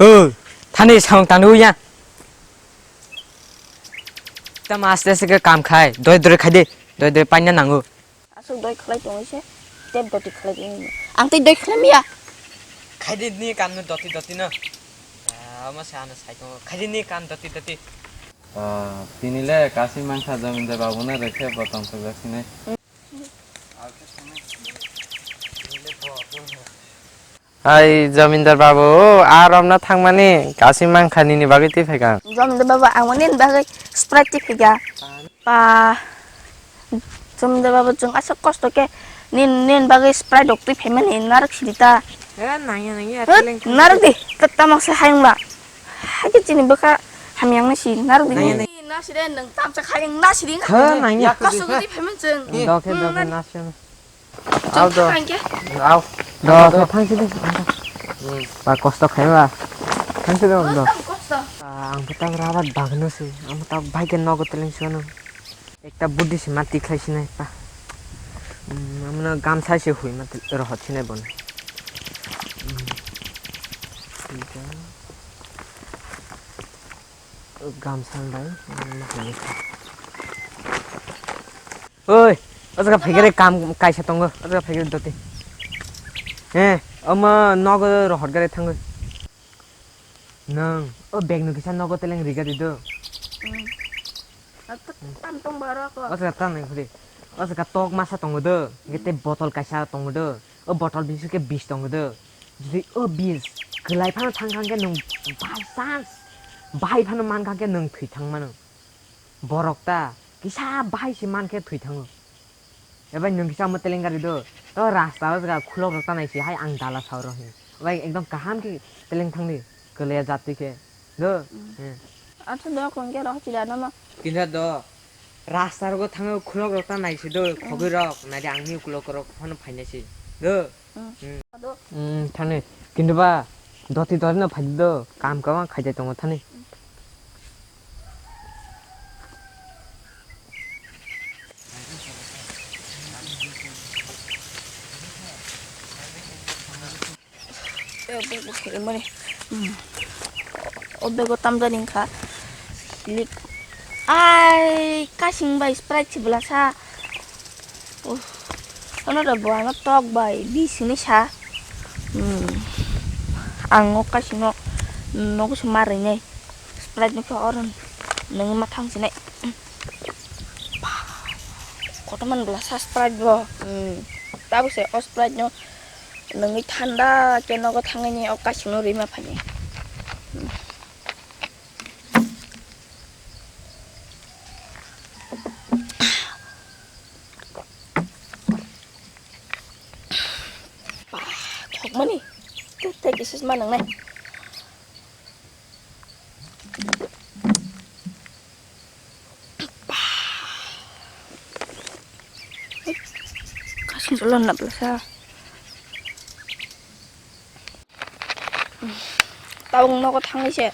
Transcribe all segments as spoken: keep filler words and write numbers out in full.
O, thani samung tangwi ya. Tamo aste aste khe kam khai, doi doi khai de, doi doi paina nango. Aswk doi khlai tongwi se, tep doti khlai tongwi. Ang tei doi khlai miya. Khai de ni kam no doti doti no. Ah, omo se ano sai tongo. Khai de ni kam doti doti. Ah, tini le kasi mangkha jamindar babu no rekhe bo tong thok jak sinai. Hai, jamindar babu, a romna thangmani kasi mangkha nini bagwi twi phaikha. Jamindar babu, ang nini bagwi Sprite twi phaikha. Pa, jamindar babu, chwng aswk kosto khe nin, nini bagwi Sprite rok twi phaimani narwk sidi ta. Eh, nangya, nangya, Hut, teleng teleng. Narwk di, ta-, tamok se hayung ba. Hai khe chini bwkha hamyang nai si, narwk di. Nangya, nangya. Nasi de nwng tamsa khayang nasi di. Ha, nangya. Kosto gudi phaimani chwng. Dokhe, Hmm, dokhe, nani. Nasi. Chwng Au do. Thang khe. Au. Do, do, thang sini. Hmm. Ba kosto khai ba. Thang sini do. Tam kosto. Ah, ang phutak rabat bagno se. Ang phutak bike nogo teleng sono. Ekta buddhi se mati khlai sinai pa. Hmm, amno gamsa se hui mati rohot sinai bon. Hmm. Gamsa bai. Oi, o jaga phaikhe re kam kaisa tongo, o jaga phaikhe doti. He, omo nogo rohor gari thangwi. Nwng, o bag no kisa nogo teleng riga di do. Hmm. Tam tong baro ko. O jaga tam nai khuri. O jaga tok masa tongo do, hingke tei botol kaisa tongo do. O botol bisingo khe bis tongo do. Jodi o bis kwlai phano thang thang khe nwng by chance bahai phano man kha khe nwng thwi thang mano. Borok ta kisa bahai se man khe thwi thango. Ebai nwng kisa omo teleng gari do. To rasta o jaga khulok rok ta nai se hai ang dala sao rw hwnwi. Ebai ekdom kaham khe teleng thangdi kwlai jatwi khe. Do. Hmm. He. Acha do kon khe rw chida no ma. Kinda do. Rasta rogo thangwi khulok rok ta nai se do, khogwi rok, nai de ang ni ukulok rok phano phainai se. Do. Hmm. Hmm. Hmm, thani. Kintu ba, doti doti no phai do, kam kwbang khai de tongo thani. O bag bo kherimani. Hmm. O bag o tamjani wngkha. Lik. Ai, kasing bai Sprite si bwlasa. Uh. Ono da bo ano tok bai bis hinwi sa. Hmm. Ang o kasing no nogo se ma rwnai. Sprite no khe oro nungwi ma thang sinai. Kotorma ni bwlasa Sprite bo. Hmm. Tabuk se o Sprite no nungwi thanda khe nogo thangwi o kasing no rwima phainai. Ba, thokmani. Tei, tei kisa ma nangnai. Kasing jolo na bwlasa. Tabuk nogo thangwi se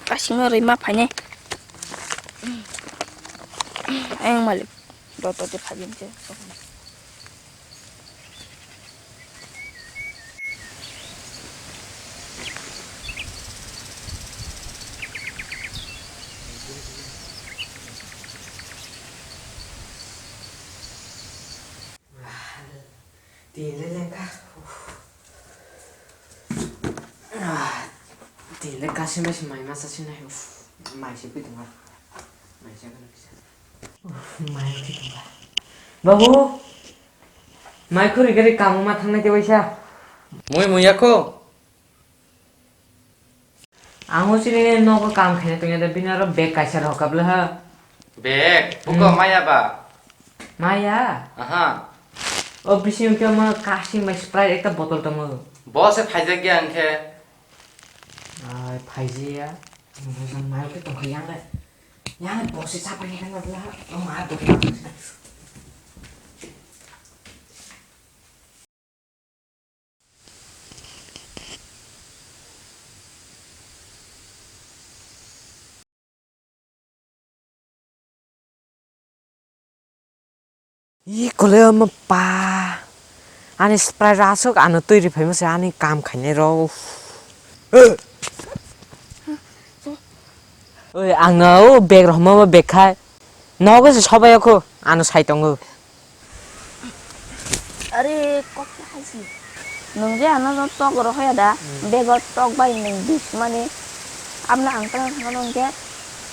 kasing no rwima phainai. Ayang malik. Doto te phagin se. Tini le lengkha. Tini le kasim bai se mai masa sinai. Mai se phi tongma. Mai se kono kisa. Mai phi tongma. Babu. Mai khuri gari kamu ma thangnai te waisa. Mui mui yakho. Ang o chini nogo kam khaina tongya de, bini aro bag kaisa rw hokha bwle ha. Bag? Buko Hmm. Maya ba? Maya? Aha. O bisingo khe omo kasing bai Sprite ekta botol tongo. Bo se phaijak ya hwnkhe. Ai, phaijaya. Mai khe tongkha yang le. Yang le bo se chapai khe na bwle ha. O ma do. Ih, kole omo pa. Ani Sprite aswk ano twi rwphaima se ani kam khainai rw. Eh, Oi, ang no o bag rohorma bo bag khai. Nogo se sobai okho, ano sai tongo. Are kok hai si. Nwng je ano no tok rohoya da, hmm, bego tok bai nwng bis mani. Abna ang tang thangno hwnkhe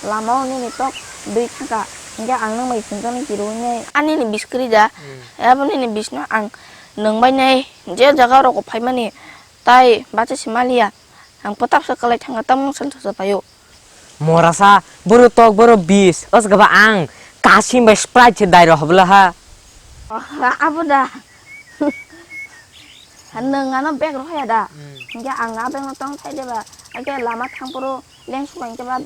lama o nini tok dui thangkha. Hwnkhe ang nwng bai singkani kiri hwnwi ani ni bis kwrwi da. Hmm. Abo nini bis no ang nwng bai nai je jaga rok phai mani tai bacha se maliya. Ang potap se kwlai thangkha, tamo nwng sal thosa paio. Morasa, boro tok, boro bis, o jaga ba ang kasim bai Sprite se dai rohobla ha. Oh, abo da. Nwng ano bag rohaya da. Hmm. Hingke ang a bag no tong thai deba. Ake lama thangporo leng suka hingke ba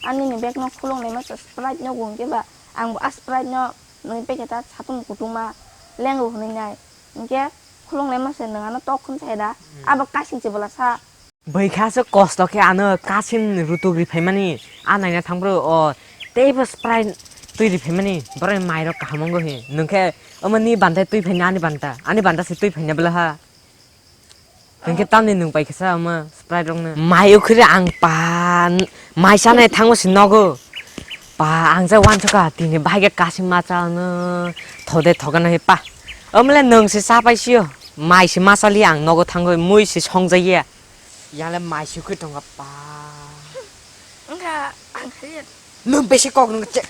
ani ni bag no khulung naima se Sprite no hingke ba ang bo a Sprite no nui packet a sapung kutung ma leng ro hwnwi nai. Hingke khulung naima se nwng ano tok khum thai da. Hmm. Abo kasing se bwla sa. Bai kha se kosto khe ano kasim rutuk ri phaimani, a naina thangphuru o teibo Sprite twi ri phaimani, borok ni mai rok kaham wngo hi. Nwng khe omo ni banta twi phaina ani banta, ani banta se twi phaina bwla ha. Nwng khe tamni nwng pai kha sa omo Sprite rok no. Mai ukhri ang pa mai sanai thangma se nogo. Pa ang je wansukha tini bahai khe kasim ma cha no thode thogana he pa. Omle nwng se cha pai sio. Mai se ma cha li ang nogo thango mui se song ja ye. Yang le mai se khui tongo pa. Wngkha ang khaye. Nwng besi kok nwng che.